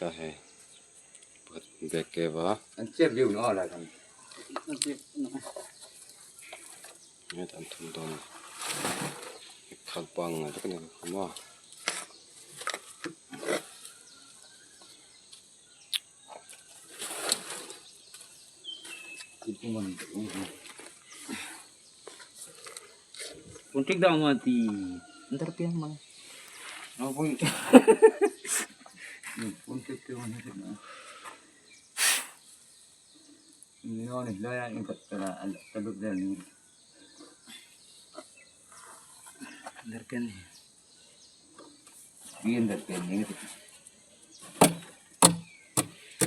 mek a hei pakhat bag keu a. Heta an thun dawn a ni khal pangngai tak a ni a.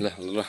Le la.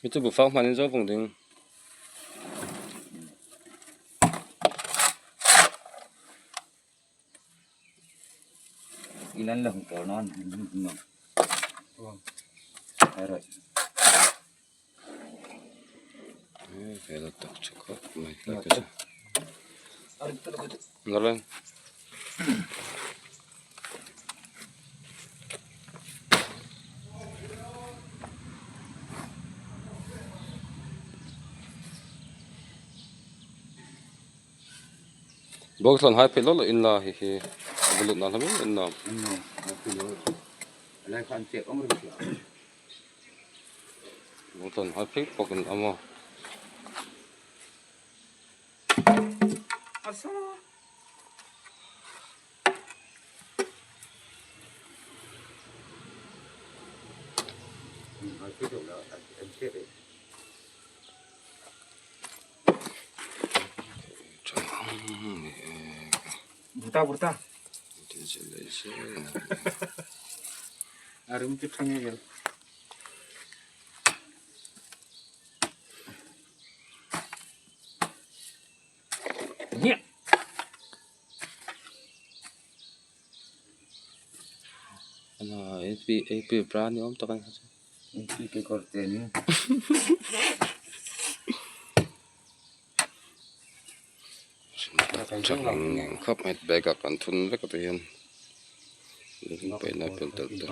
Itu bufang hmanin zo vung ding. Vela tak chu khawp mai tlai ka chu. Naleng. Bawk thlan hai phei lawk lawk in la hei hi a va lut nan hlawm em em nuam. Bawk thlan hai phei pawk in awm a. AP brand ni awm tak a ni. Khawp mai bag ah kan thun vek a tihian pineapple telh te.